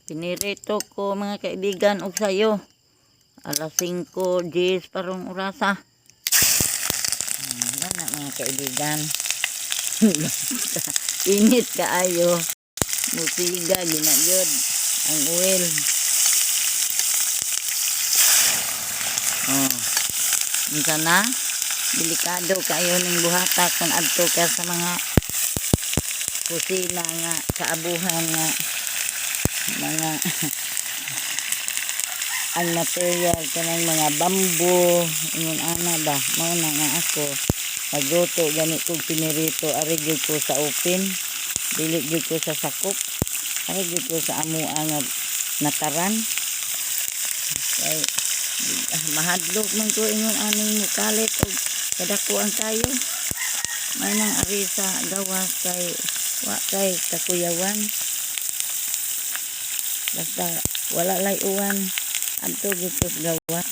Pinirito ko, mga kaibigan, og sayo. Alas 5:10 parong orasa. Yan na, mga kaibigan. Init kaayo. Musiga gina gyud ang oil. Oh. Unsa na? Delikado kayo ning buhata kung adto ka sa mga kusina nga kaabuhan nga mga ang material kanang mga bamboo, ingon ana ba. Mao na nga ako magluto gani kog pinirito, ari gyud ko sa open, dili gyud ko sa sakop, ari gyud ko sa amoa nga nataran kay mahadlok man ko ingon aning mukalit og kadako ang kayo. May nang ari sa gawas kay wa kay kakuyawan, basta wala lay uwan, adto gyud ko sa gawas.